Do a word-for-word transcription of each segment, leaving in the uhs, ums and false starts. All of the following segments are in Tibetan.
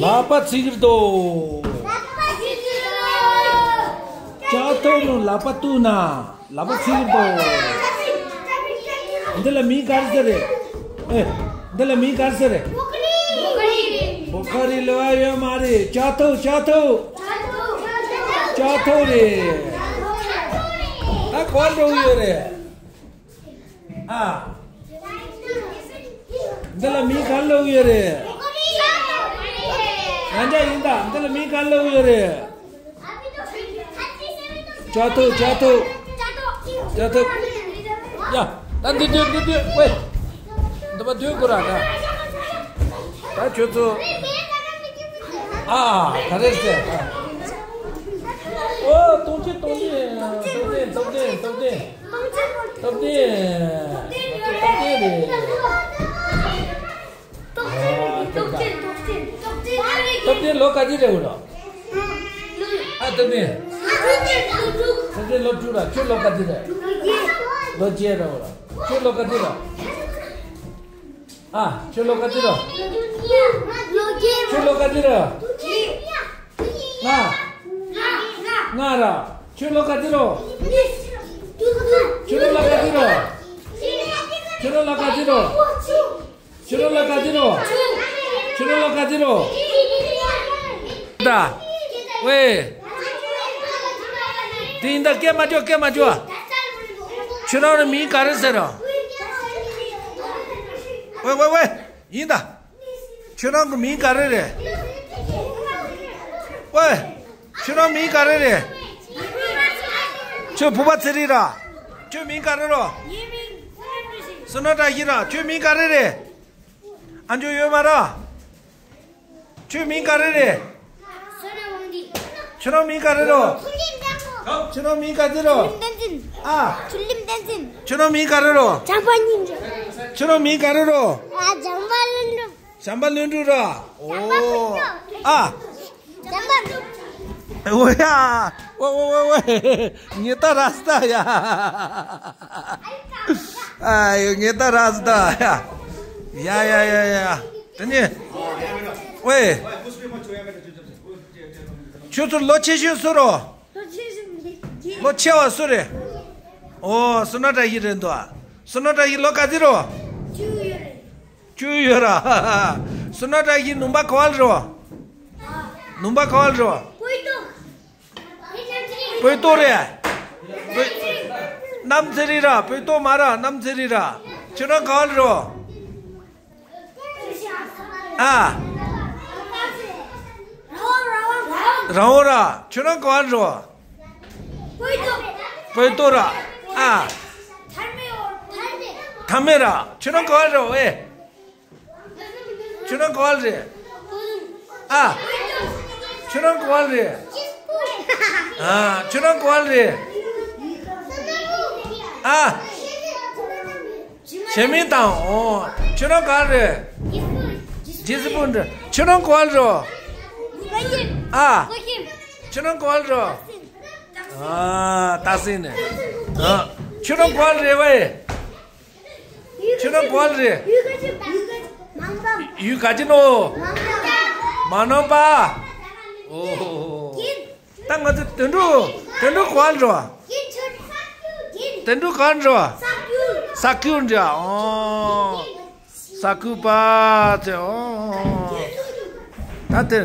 ལག་པ་ཚིག་རྡོ། ལག་པ་ཚིག་རྡོ། ལྕགས་ཐོག་ནང་ལག་པ་གཏུགས་ན། ལག་པ་ཚིག་རྡོ། འདི་ལ་མིང་ག་རེ་ཟེར་རེད། ཨེ། འདི་ལ་མིང་ག་རེ་ཟེར་རེད། བོ་ཁ་རི་ལོ་ཡོད་མ་རེད། ལྕགས་ཐོག་ལྕགས་ཐོག་ལྕགས་ཐོག་རེད། ད་ག་པར་འགྲོ་གི་ཡོད་རེད། ཨ། འདི་ལ་མིང་ག་རེ་ལབ་ཀྱི་ཡོད་རེད། ཡང་འདྲ་ཡིན་ད། འདི་ལ་མིང་ག་རེ་ལབ་ཀྱི་ཡོད་རེད། ལྕགས་ཐོག་ལྕགས་ཐོག་ལྕགས་ཐོག་ཡ། ད་འདི་སྡོད་འདི་སྡོད། ཝེ། འདི་པ་སྡོད་དགོས་ར་ད། ད་ཁྱོད་ཚོ། ཨ། ག་རེ་ཟེར། ཨོ། སྟོབས་ཆེན་སྟོབས་ཆེན་སྟོབས་ཆེན་སྟོབས་ཆེན་སྟོབས་ཆེན། སྟོབས་ལྡན། སྟོབས་ལྡན་རེད། སྟོབས་ལྡན་ལོ་ག་ཚོད་རེད་འོ་ལོ། ཨ། སྟོབས་ལྡན། སྟོབས་ལྡན་ལོ་དྲུག་ར། ཁྱོད་ལོ་ག་ཚོད་རེད། ལོ་བརྒྱད་ར་འོ་ལོ། ཁྱོད་ལོ་ག་ཚོད་རེད། ཨ། ཁྱོད་ལོ་ག་ཚོད་རེད། ཁྱོད་ལོ་ག་ཚོད་རེད། ལྔ། ལྔ་ར། ཁྱོད་ལོ་ག་ཚོད་རེད། ཁྱོད་ལོ་ག་ཚོད་རེད། ཁྱོད་ལོ་ག་ཚོད་རེད། ཁྱོད་ལོ་ག་ཚོད་རེད། ཁྱོད་ལོ་ག་ཚོད་རེད། ད། ཝེ། དེ་ཡིན་ད། སྐད་མ་རྒྱོབ། སྐད་མ་རྒྱོབ། ཁྱོད་རང་ལ་མིང་ག་རེ་ཟེར་རོ། ཝེ་ཝེ་ཝེ། ཡིན་ད། ཁྱོད་རང་གི་མིང་ག་རེ་རེད། ཝེ། ཁྱོད་རང་མིང་ག་རེ་རེད། ཁྱོད་བུ་པ་ཚེ་རིང་ར། ཁྱོད་མིང་ག་རེ་རོ། བསོད་ནམས་བཀྲ་ཤིས་ར། ཁྱོད་མིང་ག་རེ་རེད། ཨ་འཇོ་ཡོད་མ་ར། ཁྱོད་མིང་ག་རེ་རེད། ཁྱོད་རང་མིང་ག་རེ་རོ། ཁྱོད་རང་མིང་ག་རེ་རོ། ཨ། ཁྱོད་རང་མིང་ག་རེ་རོ། ཁྱོད་རང་མིང་ག་རེ་རོ། བྱམས་པ་ལྷུན་གྲུབ་ར། ཨ། འོ་ཡ། ཝེ་ཝེ་ཝེ་ཝེ། ངེ་ད་ར་སྟ་ཡ། ཨ་ཡོ། ངེ་ད་ར་སྟ་ཡ། ཡ་ཡ་ཡ་ཡ། དེ་ནས། ཝེ། ཁྱོད་ཚོ་ལོ་ཆེ་ཤོས་སུ་རོ། ལོ་ཆེ་བ་སུ་རེད། ཨོ། བསོད་ནམས་བཀྲ་ཤིས་རེད་འདུག། བསོད་ནམས་བཀྲ་ཤིས་ལོ་ག་ཚོད་རོ། བཅུ་ཡོད་ར། བསོད་ནམས་བཀྲ་ཤིས་ནུ་བོ་ག་པར་རོ། ནུ་བོ་ག་པར་རོ། སྤོས་ཏོ་རེད། སྤོས། བསོད་ནམས་ཚེ་རིང་ར། སྤོས་ཏོ་མ་ར། བསོད་ནམས་ཚེ་རིང་ར། ཁྱོད་རང་ག་པར་རོ། ཨ། ར་འོ་ར། ཁྱོད་རང་ག་པར་རོ། སྤོས་ཏོ་ར། ཨ། མཐའ་མེད་ར། ཁྱོད་རང་ག་པར་རོ། ཨེ། ཁྱོད་རང་ག་པར་རེད། ཨ། ཁྱོད་རང་ག་པར་རེད། ཨ། ཁྱོད་རང་ག་པར་རེད། ཨ། ཞེ་མིང་དང་། ཨོ། ཁྱོད་རང་ག་པར་རེད། ཇི་སི་པུན་རེད། ཁྱོད་རང་ག་པར་རེད། ཨ། ཁྱོད་རང་ག་པར་རེད། ཨ། ཏ་སིན་ནས། ཨ། ཁྱོད་རང་ག་པར་རེད་ཝེ། ཁྱོད་རང་ག་པར་རེད། ཡུལ་ག་ཅི་ནོ། མ་ནོ་པ། ཨོ། ད་ང་ཚོ་དོན་གྲུབ། དོན་གྲུབ་ག་པར་འགྲོ། དོན་གྲུབ་ག་པར་འགྲོ། ས་ཁུལ་འདྲ། ཨོ། ས་ཁུལ་པ་ཚེ། ཨོ། ད་དེ།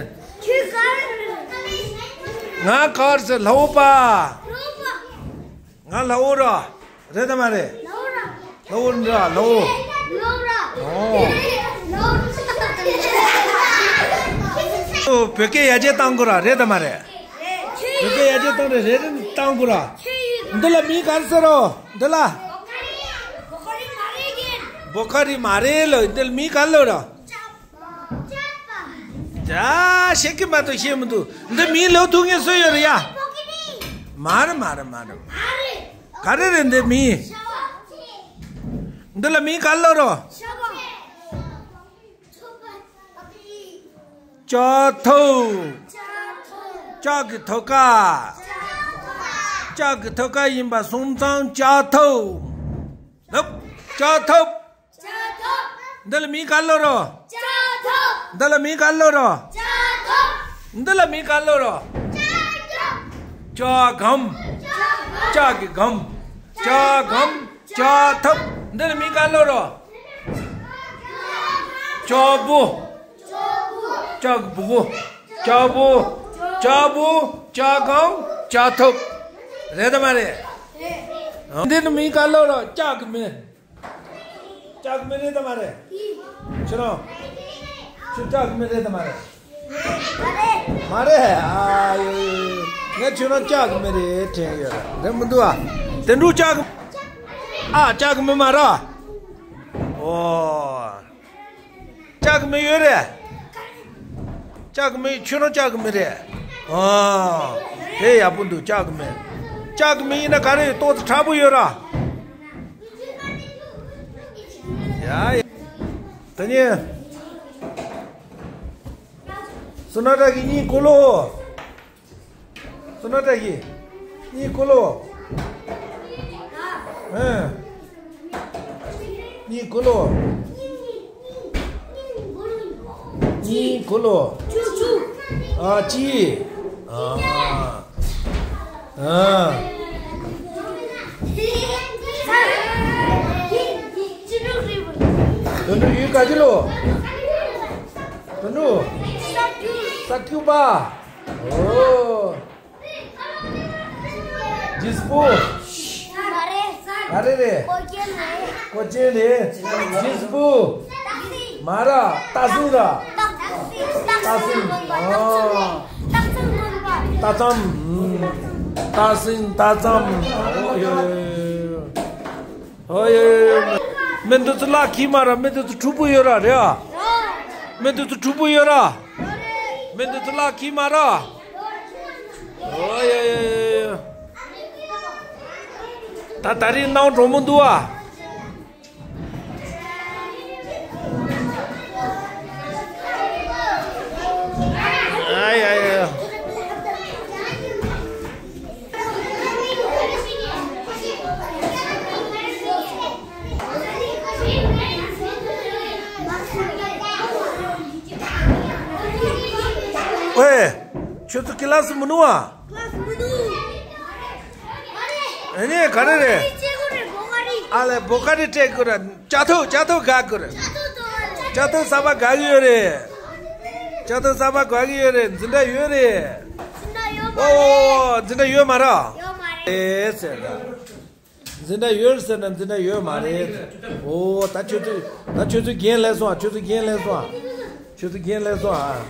ང་ག་པར་ཟེར། ལྷ་འོ་པ། ང་ལྷ་འོ་ར། རེད་དམ་མ་རེད། ལྷ་འོ་འདྲ། ལྷ་འོ། ཨོ། བོད་སྐད་ཡར་རྒྱས་བཏང་དགོས་ར། རེད་དམ་མ་རེད། བོད་སྐད་ཡར་རྒྱས་བཏང་རེད། རེད་བཏང་དགོས་ར། འདི་ལ་མིང་ག་རེ་ཟེར་རོ། འདི་ལ། བོ་ཁ་རི་མ་རེད་ལོ། འདི་ལ་མིང་ག་རེ་ལབ་རོ། ཅ། ཤེས་ཀྱི་མ་གཏོགས་ཤེས་མི་འདུག། འདི་མིང་ལབ་ཐུབ་མཁན་སུ་ཡོད་རེད་ཡ། མ་རེད་མ་རེད་མ་རེད། ག་རེ་རེད་འདི་མིང་། འདི་ལ་མིང་ག་རེ་ལབ་རོ། ལྕགས་ཐོག། ལྕགས་ཀྱི་ཐོག་ཁ། ལྕགས་ཀྱི་ཐོག་ཁ་ཡིན་པ་སོང་ཙང་ལྕགས་ཐོག། ལབ། ལྕགས་ཐོག། འདི་ལ་མིང་ག་རེ་ལབ་རོ། འདི་ལ་མིང་ག་རེ་ལབ་རོ། འདི་ལ་མིང་ག་ལབ་རོ། ལྕགས་སྒམ། ལྕགས་ཀྱི་སྒམ། ལྕགས་སྒམ། ལྕགས་ཐབ། འདི་ལ་མིང་ག་ལབ་རོ། ལྕགས་པོ། ལྕགས་པོ། ལྕགས་པོ། ལྕགས་པོ། ལྕགས་སྒམ། ལྕགས་ཐབ། རེད་དམ་མ་རེད། འདི་ལ་མིང་ག་ལབ་རོ། ལྕགས་ཀྱི་མི། ལྕགས་ཀྱི་མི་རེད་དམ་མ་རེད། ཁྱེད་རང་། ཁྱོད་ལྕགས་ཀྱི་མི་རེད་དམ་མ་རེད། མ་རེད། ཨ་ཡོ་ཡོ་ཡོ། ངས་ཁྱོད་རང་ལྕགས་ཀྱི་མི་རེད་དྲན་ཡོད་རེད། མི་འདུག་ཨ། དེ་འདྲ་ལྕགས་ཀྱི། ཨ། ལྕགས་ཀྱི་མི་མ་རེད། ཨོ། ལྕགས་ཀྱི་མི་ཡོད་རེད། ལྕགས་ཀྱི་མི། ཁྱོད་རང་ལྕགས་ཀྱི་མི་རེད། ཨ། དེ་ཡག་པོ་འདུག་ལྕགས་ཀྱི་མི། ལྕགས་ཀྱི་མི་ཡིན་ན་ག་རེ་ཡོད། ཏོག་ཙམ་མཁྲེགས་པོ་ཡོད་ར། ཡ་ཡ། ད་ནི། སུ་ན་ཏྲ་གི་གཉིད་ཁུག་ལོ། སུ་ན་ཏྲ་གི་གཉིད་ཁུག་ལོ། ཨེ། གཉིད་ཁུག་ལོ། གཉིད་ཁུག་ལོ། ཨ་ཅི། ཨ། ཨ། དོན་གྲུབ་ཡུལ་ག་ཅི་ལོ། དོན་གྲུབ། ས་ཐིག་པ། ཨོ། ཇིས་པུ། ག་རེ་རེད། ཀོ་ཅན་རེད། ཇིས་པུ། མ་ར། ཏ་སིང་ར། ཏ་སིང་། ཨོ། ཏ་ཙམ། ཏ་སིང་། ཏ་ཙམ། ཨོ་ཡོ་ཡོ་ཡོ་ཡོ། ཨོ་ཡོ་ཡོ་ཡོ། མི་འདི་ཚོ་ལག་འཁྱེར་མ་ར། མི་འདི་ཚོ་གྲུང་པོ་ཡོད་ར་རེད་ཨ། མི་འདི་ཚོ་གྲུང་པོ་ཡོད་ར། མི་འདི་ཚོ་ལག་འཁྱེར་མ་ར། ཨོ་ཡོ་ཡོ་ཡོ་ཡོ། ད་ད་རིང་སྣང་གྲོང་མོ་འདུག་ཨ། ཨ་ཡ་ཡ་ཡ། ཝེ། ཁྱོད་ཚོ་ཀི་ལ་སི་མི་འདུག་ཨ། ཨ་ནི་ག་རེ་རེད། ཨ་ལས་བོ་ཀ་རི་སྤྲད་དགོས་ར། ལྕགས་ཐོག་ལྕགས་ཐོག་ག་དགོས་ར། ལྕགས་ཐོག་གསར་པ་ག་གི་ཡོད་རེད། ལྕགས་ཐོག་གསར་པ་ག་གི་ཡོད་རེད། འཛིན་གྲྭ་ཡོད་རེད། ཨོ་ཨོ་ཨོ། འཛིན་གྲྭ་ཡོད་མ་ར། ཨེ་ཟེར་ར། འཛིན་གྲྭ་ཡོད་ཟེར་ན་འཛིན་གྲྭ་ཡོད་མ་རེད། ཨོ། ད་ཁྱོད་ཚོས། ད་ཁྱོད་ཚོས་འགན་ལེན་སོང་ཨ། ཁྱོད་ཚོས་འགན་ལེན་སོང་ཨ། ཁྱོད་ཚོས་འགན་ལེན་སོང་ཨ།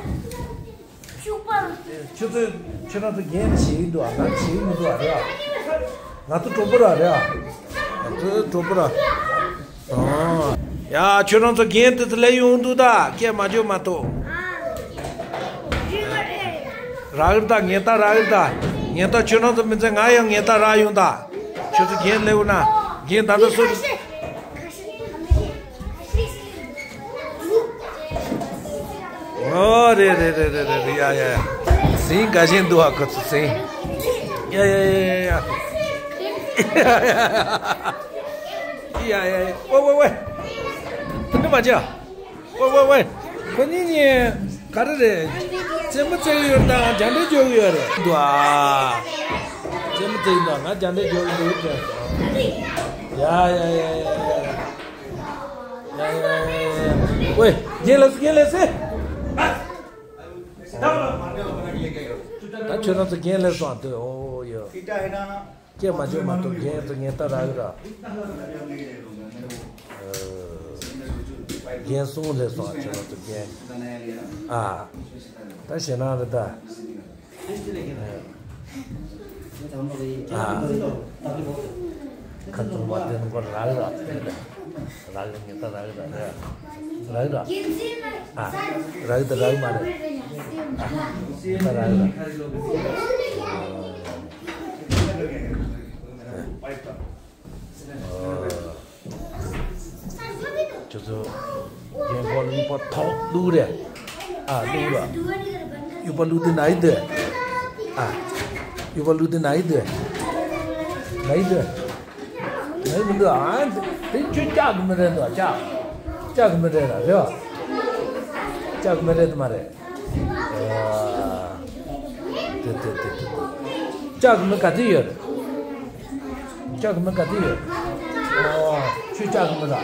ཁྱོད་ཚོས། ཁྱོད་རང་ཚོ་འགན་བྱེད་ཀྱི་འདུག་ཨ། ང་བྱེད་ཀྱི་མི་འདུག་ཨ། རེད་ཨ། ང་ཚོ་གྲོགས་པོ་ར་རེད་ཨ། ང་ཚོ་གྲོགས་པོ་ར། ཨོ། ཡ། ཁྱོད་རང་ཚོ་འགན་དེ་ཚོ་ལེན་ཡོང་འདུག་ད་སྐད་མ་བརྗོད་མ་གཏོགས། རག་གི་རེད་ད། ངན་རྟགས་རག་གི་རེད་ད། ངན་རྟགས་ཁྱོད་རང་ཚོ་མི་འཛེམ། ང་ཡང་ངན་རྟགས་རག་ཡོང་ད། ཁྱོད་ཚོ་འགན་ལེན་ན། འགན་ད་ལྟ་སུ། ཨོ་རེད་རེད་རེད་རེད་རེད། ཡ་ཡ་ཡ། ཟིང་དགའ་བཞིན་འདུག་ཨ། ཁོ་ཚོ་ཟིང་། ཡ་ཡ་ཡ་ཡ་ཡ། ཡ་ཡ་ཡ། ཝེ་ཝེ་ཝེ། དེ་འདྲ་མ་བྱེད་ཨ། ཝེ་ཝེ་ཝེ། ཁོ་གཉིས་གཉིས་ག་རེ་རེད། རྩེད་མོ་རྩེ་གི་ཡོད་དང་རྒྱང་འཕྲིན་རྒྱག་གི་ཡོད་རེད་འདུག་ཨ། རྩེད་མོ་རྩེ་གི་འདུག་ང་རྒྱང་འཕྲིན་རྒྱག་གི་འདུག་དྲན་སོང་། ཡ་ཡ་ཡ་ཡ་ཡ། ཡ་ཡ་ཡ་ཡ། ཝེ། རྒན་ལགས་སུ། རྒན་ལགས་སུ། ད་ཁྱོད་རང་ཚོ་རྒན་ལགས་སོང་ཨ། དེ་ཨོ་ཡ། སྐད་མ་བརྗོད་མ་གཏོགས་རྒན་ཚོ་ངན་རྟགས་རག་གི་ར། རྒན་གསུམ་སླེབས་སོང་ཨ། ཁྱོད་རང་ཚོ་རྒན། ཨ། ད་ཞེད་སྣང་རེད་ད། ཨ། ཁ་བཙུམ་པ་དེ་ནང་ཁོ་རག་གི་ར། རག་གི། ངན་རྟགས་རག་གི་ར། རག་གི་ར། ཨ། རག་གི་ད་རག་གི་མ་རེད། ཨ། ངན་རྟགས་རག་གི་ར། ཁྱོད་ཚོ་རྒན་ཁོག་ལ་དབྱུག་པ་ཐོག་བླུགས་རེད། ཨ། བླུགས་ར། དབྱུག་པ་བླུགས་དེ་ན་ཡི་དེ། ཨ། དབྱུག་པ་བླུགས་དེ་ན་ཡི་དེ། ན་ཡི་དེ། ན་ཡི་མི་འདུག་ཨ། དེ་ཁྱོད་ལྕགས་ཀྱི་མི་རེད་འདུག་ལྕགས། ལྕགས་ཀྱི་མི་རེད་ར། རེད་བ། ལྕགས་ཀྱི་མི་རེད་དེ་མ་རེད། ཨ། དེ་དེ་དེ་དེ། ལྕགས་ཀྱི་མི་ག་ཚོད་ཡོད་རེད། ལྕགས་ཀྱི་མི་ག་ཚོད་ཡོད་རེད། ཨོ། ཁྱོད་ལྕགས་ཀྱི་མི་ར།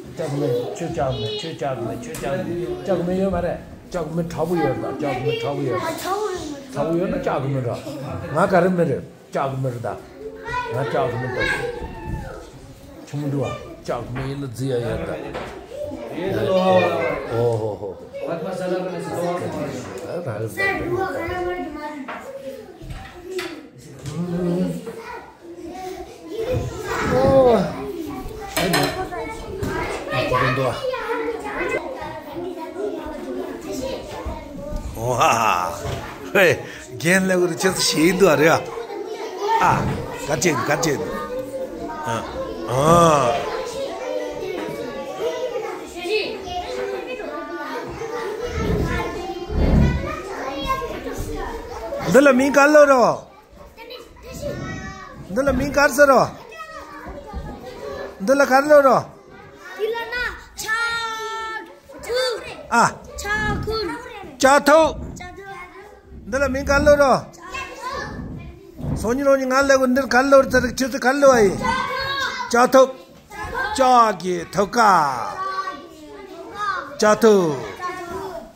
ལྕགས་ཀྱི་མི། ཁྱོད་ལྕགས་ཀྱི་མི། ཁྱོད་ལྕགས་ཀྱི་མི། ཁྱོད་ལྕགས་ཀྱི་མི། ལྕགས་ཀྱི་མི་ཡོད་མ་རེད། ལྕགས་ཀྱི་མི་དྲག་པོ་ཡོད་རེད། ལྕགས་ཀྱི་མི་དྲག་པོ་ཡོད་རེད། དྲག་པོ་ཡོད་ན་ལྕགས་ཀྱི་མི་ར། ང་ག་རེ་མི་རེད། ལྕགས་ཀྱི་མི་རེད་ད། ང་ལྕགས་ཀྱི་མི་ད། ཆུང་འགྲོ་བ། ལྕགས་ཀྱི་མི་ཡིན་ན་རྫི་ཡ་ཡོད་ད། ཨོ་ཧོ་ཧོ། ཨོ། ཨེ་ནི། ཨ་ཁོ་དོན་དུ། ཨོ་ཧ་ཧ། ཧེ། རྒན་ལེགས་པོ་ཁྱེད་ཚོ་ཞིག་འདུག་རེད་ཨ། ཨ། ག་ཅེ་ག་ཅེ། ཨ། ཨ། འདི་ལ་མིང་ག་རེ་ལབ་རོ། འདི་ལ་མིང་ག་རེ་ཟེར་རོ། འདི་ལ་ག་རེ་ལབ་རོ། འདི་ལ་ན་ཆ་ཁུ། ཨ། ཆ་ཁུ། ལྕགས་ཐོག་ལྕགས་ཐོག་འདི་ལ་མིང་ག་རེ་ལབ་རོ། ལྕགས་ཐོག་སང་ཉིན་གནངས་ཉིན་ང་ལབ་གོ། འདིར་ག་རེ་ལབ་རེད་ཟེར། ཁྱོད་ཚོས་ག་རེ་ལབ་པ་ཡིན། ལྕགས་ཐོག་ལྕགས་ཐོག་ལྕགས་ཀྱི་ཐོག་ཁ། ལྕགས་ཐོག་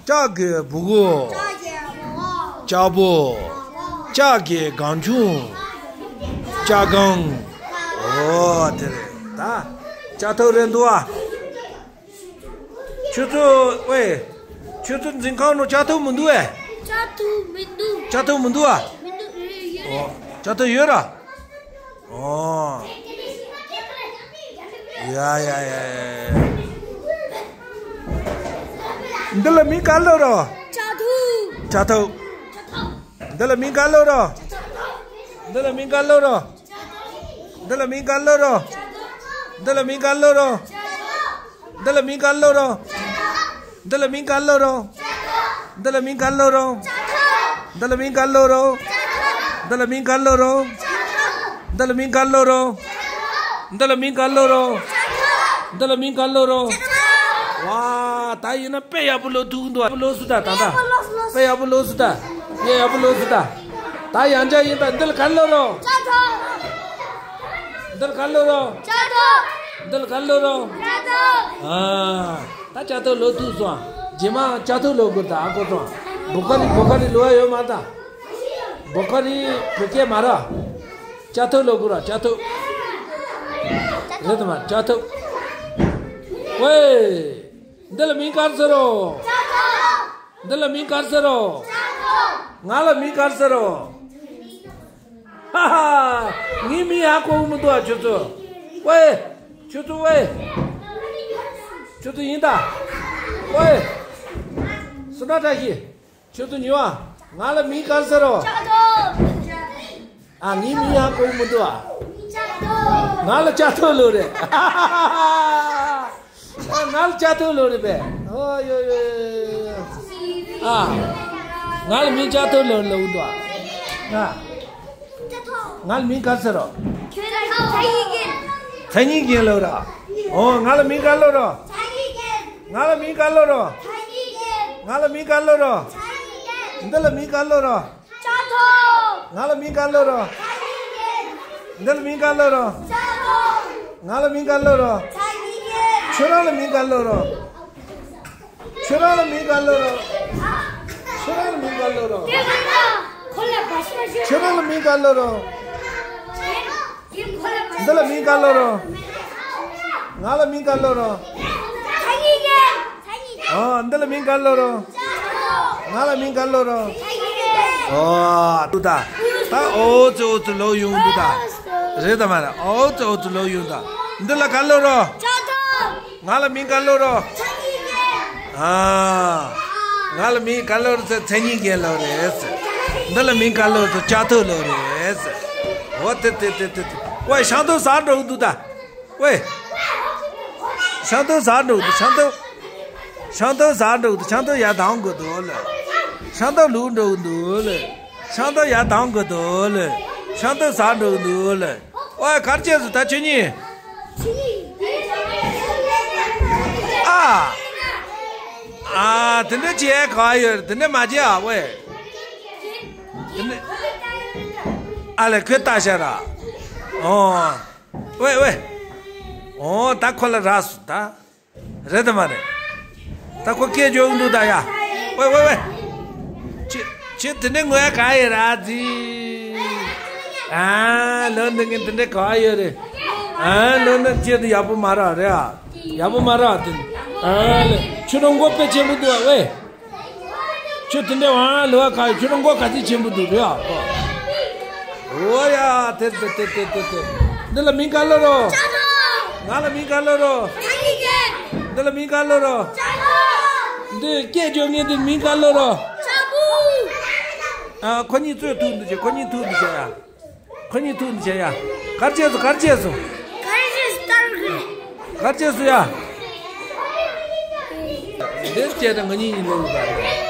ལྕགས་ཀྱི་སྦུ་གུ། ལྕགས་པོ། ལྕགས་ཀྱི་སྒང་ཆུང་། ལྕགས་སྒང་། ཨོ་དེ་རེད་ད། ལྕགས་ཐོག་རེད་འདུག་ཨ། ཁྱོད་ཚོ་ཝེ། ཁྱོད་ཚོ་འཛིན་ཁང་ནང་ལྕགས་ཐོག་མི་འདུག་ཨེ། ལྕགས་ཐོག་མི་འདུག་ལྕགས་ཐོག་མི་འདུག་ཨ། མི་འདུག་ཨེ། ཡོད་རེད། ཨོ། ལྕགས་ཐོག་ཡོད་ར། ཨོ། ཡ་ཡ་ཡ་ཡ། འདི་ལ་མིང་ག་རེ་ལབ་རོ། ལྕགས་ཐོག་ལྕགས་ཐོག་འདི་ལ་མིང་ག་རེ་ལབ་རོ། འདི་ལ་མིང་ག་རེ་ལབ་རོ། འདི་ལ་མིང་ག་རེ་ལབ་རོ། འདི་ལ་མིང་ག་རེ་ལབ་རོ། འདི་ལ་མིང་ག་རེ་ལབ་རོ། འདི་ལ་མིང་ག་རེ་ལབ་རོ། འདི་ལ་མིང་ག་རེ་ལབ་རོ། འདི་ལ་མིང་ག་རེ་ལབ་རོ། འདི་ལ་མིང་ག་རེ་ལབ་རོ། འདི་ལ་མིང་ག་རེ་ལབ་རོ། འདི་ལ་མིང་ག་རེ་ལབ་རོ། འདི་ལ་མིང་ག་རེ་ལབ་རོ། ཝ། ད་ཡིན་ན་དཔེ་ཡག་པོ་ལབ་ཐུབ་ཀྱི་འདུག་ལབ་སོང་ད། ད་ད་དཔེ་ཡག་པོ་ལབ་སོང་ད། དཔེ་ཡག་པོ་ལབ་སོང་ད། ད་ཡང་བསྐྱར་ཡིན་ད། འདི་ལ་ག་རེ་ལབ་རོ། ལྕགས་ཐོག་འདི་ལ་ག་རེ་ལབ་རོ། ལྕགས་ཐོག་འདི་ལ་ག་རེ་ལབ་རོ། ལྕགས་ཐོག་ཨ། ད་ལྕགས་ཐོག་ལབ་ཐུབ་སོང་ཨ། རྗེས་མ་ལྕགས་ཐོག་ལབ་དགོས་ད། ཨ་ཁོ་ཚོ། བོ་ཀ་རི་བོ་ཀ་རི་ལབ་ཡ་ཡོད་མ་ད། བོ་ཀ་རི་བོད་སྐད་མ་ར། ལྕགས་ཐོག་ལབ་དགོས་ར། ལྕགས་ཐོག་རེད་དམ། ལྕགས་ཐོག་ཝེ། འདི་ལ་མིང་ག་རེ་ཟེར་རོ། འདི་ལ་མིང་ག་རེ་ཟེར་རོ། ང་ལ་མིང་ག་རེ་ཟེར་རོ། ཧ་ཧ། ངའི་མིང་ཧ་གོ་གི་མི་འདུག་ཨ། ཁྱོད་ཚོ། ཝེ། ཁྱོད་ཚོ་ཝེ། ཁྱོད་ཚོ་ཡིན་ད། ཝེ། སུ་ན་བཀྲ་ཤིས། ཁྱོད་ཚོ་ཉོ་ཨ། ང་ལ་མིང་ག་རེ་ཟེར་རོ། ལྕགས་ཐོག་ཨ། ངའི་མིང་ཧ་གོ་གི་མི་འདུག་ཨ། ལྕགས་ཐོག་ང་ལ་ལྕགས་ཐོག་ལབ་རེད། ཨ། ང་ལ་ལྕགས་ཐོག་ལབ་རེད་པས། ཨོ་ཡོ་ཡོ་ཡོ་ཡོ། ཨ། ང་ལ་མིང་ལྕགས་ཐོག་ལབ་ལབ་འདུག་ཨ། ང་། ང་ལ་མིང་ག་རེ་ཟེར་རོ། མཚན་ཉིད་རྒན། མཚན་ཉིད་རྒན་ལབ་ར། ཨོ། ང་ལ་མིང་ག་རེ་ལབ་རོ། ང་ལ་མིང་ག་རེ་ལབ་རོ། ང་ལ་མིང་ག་རེ་ལབ་རོ། འདི་ལ་མིང་ག་རེ་ལབ་རོ། ལྕགས་ཐོག་ང་ལ་མིང་ག་རེ་ལབ་རོ། འདི་ལ་མིང་ག་རེ་ལབ་རོ། ལྕགས་ཐོག་ང་ལ་མིང་ག་རེ་ལབ་རོ། ཁྱོད་རང་ལ་མིང་ག་རེ་ལབ་རོ། ཁྱོད་རང་ལ་མིང་ག་རེ་ལབ་རོ། ཁྱོད་རང་ལ་མིང་ག་རེ་ལབ་རོ། ཁྱོད་རང་ལ་མིང་ག་རེ་ལབ་རོ། འདི་ལ་མིང་ག་རེ་ལབ་རོ། ང་ལ་མིང་ག་རེ་ལབ་རོ། ཨ། འདི་ལ་མིང་ག་རེ་ལབ་རོ། ང་ལ་མིང་ག་རེ་ལབ་རོ། ཨོ། འདུག་ད། ད་ཨོ་ཙི་ཨོ་ཙི་ལབ་ཡོང་འདུག་ད། རེད་དམ་མ་རེད། ཨོ་ཙི་ཨོ་ཙི་ལབ་ཡོང་ད། འདི་ལ་ག་རེ་ལབ་རོ། ང་ལ་མིང་ག་རེ་ལབ་རོ། ཨ། ང་ལ་མིང་ག་རེ་ལབ་རོ་ཟེར། མཚན་ཉིད་རྒན་ལབ་རེད་ཟེར། འདི་ལ་མིང་ག་རེ་ལབ་རོ་ཟེར། ལྕགས་ཐོག་ལབ་རེད་ཟེར། འོ་དེ་དེ་དེ་དེ་དེ། ཝེ། ཤིང་ཏོག་ཟ་འགྲོ་གི་འདུག་ད། ཝེ། ཤིང་ཏོག་ཟ་འགྲོ་གི་འདུག་ཤིང་ཏོག་ཤིང་ཏོག་ཟ་འགྲོ་གི་འདུག་ཤིང་ཏོག་ཡར་ལྡང་གི་འདུག་ལེ། ཤིང་ཏོག་བླུགས་འགྲོ་གི་འདུག་ལེ། ཤིང་ཏོག་ཡར་ལྡང་གི་འདུག་ལེ། ཤིང་ཏོག་ཟ་འགྲོ་གི་འདུག་ལེ། ཨོ། གར་བྱས་སུ་ད་ཁྱོད་གཉིས། ཨ། ཨ། དེ་འདྲ་བྱས་ག་ཡོད། དེ་འདྲ་མ་བྱས་ཨ། ཝེ། ཨ་ལས་ཁོས་ལྟ་ཤ་ར། ཨོ། ཝེ་ཝེ། ཨོ་ད་ཁོ་ལ་རག་སོང་ད། རེད་དམ་མ་རེད། ད་ཁོ་སྐད་རྒྱག་གི་འདུག་ད་ཡ། ཝེ་ཝེ་ཝེ། ཁྱོད་ཁྱོད་དེ་འདྲའི་ངོ་ཡ་ག་ཡོད་ར་ཛི། ཨ་ལོ་འདི་ངས་དེ་འདྲའི་ག་ཡོད་རེད། ཨ་ལོ་ན་ཁྱོད་དེ་ཡག་པོ་མ་རག་རེད་ཨ། ཡག་པོ་མ་རག་དེ། ཨ་ལེ་ཁྱོད་རང་མགོ་དཔེ་ཆེན་པོ་འདུག་ཨ་ཝེ། ཁྱོད་དེ་འདྲའི་ཝང་ལོ་ཨ་ག་ཡོད། ཁྱོད་རང་མགོ་ག་ཚོད་ཆེན་པོ་འདུག་རེད་ཨ་ཁོ། ཨོ་ཡ། དེ་དེ་དེ་དེ་དེ་དེ། འདི་ལ་མིང་ག་ལབ་རོ། ང་ལ་མིང་ག་ལབ་རོ། འདི་ལ་མིང་ག་ལབ་རོ། འདི་སྐད་རྒྱག་མཁན་འདི་མིང་ག་ལབ་རོ། ཨ་ཁོ་གཉིས་རྩོད་ཐུག་འདུག་ཅེ། ཁོ་གཉིས་ཐུག་འདུག་ཅེ་ཡ། ཁོ་གཉིས་ཐུག་འདུག་ཅེ་ཡ། གར་བྱས་སོང་། གར་བྱས་སོང་། གར་བྱས་སོང་ཡ། འདིར་བྱས་ན་ང་གཉིས་གཉིས་ལོག་ཡོད་པ་རེད།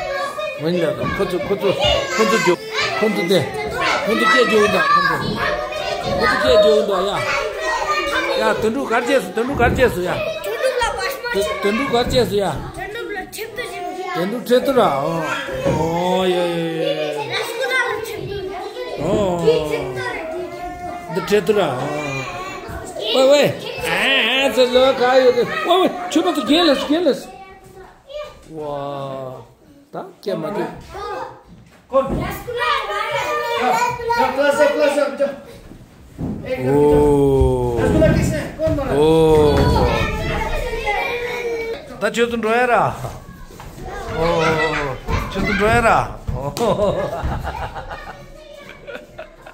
ང་གཉིས་ལ་དང་ཁོ་ཚོ་ཁོ་ཚོ་ཁོ་ཚོ་རྒྱུག་ཁོ་ཚོ་དེ། ཁོ་ཚོ་སྐད་རྒྱག་ཡོད་ད་ཁོ་ཚོ། ཁོ་ཚོ་སྐད་རྒྱག་ཡོད་ད་ཡ། ཡ་དོན་གྲུབ་གར་བྱས་སོང་། དོན་གྲུབ་གར་བྱས་སོང་ཡ། དོན་གྲུབ་གར་བྱས་སོང་ཡ། དོན་གྲུབ་ཁྲེལ་ཏོ་ར། ཨོ་ཡ་ཡ་ཡ། ཨོ། འདི་ཁྲེལ་ཏོ་ར། ཝེ་ཝེ། ཨ་ཨ་ཚེ་ལོ་ག་ཡོད་དེ། ཝེ་ཝེ། ཁྱོད་མ་ཚོ་རྒྱལ་ལ་རྒྱལ་ལ། ཝ། ད་སྐྱེ་མ་ཐུབ། ཀོན། ཡ་ཡ་ཀླ་ས་ཀླ་ས་བྱ། ཨོ། ཨོ། ད་ཁྱོད་ཚོ་འགྲོ་ཡ་ར། ཨོ། ཁྱོད་ཚོ་འགྲོ་ཡ་ར། ཨོ།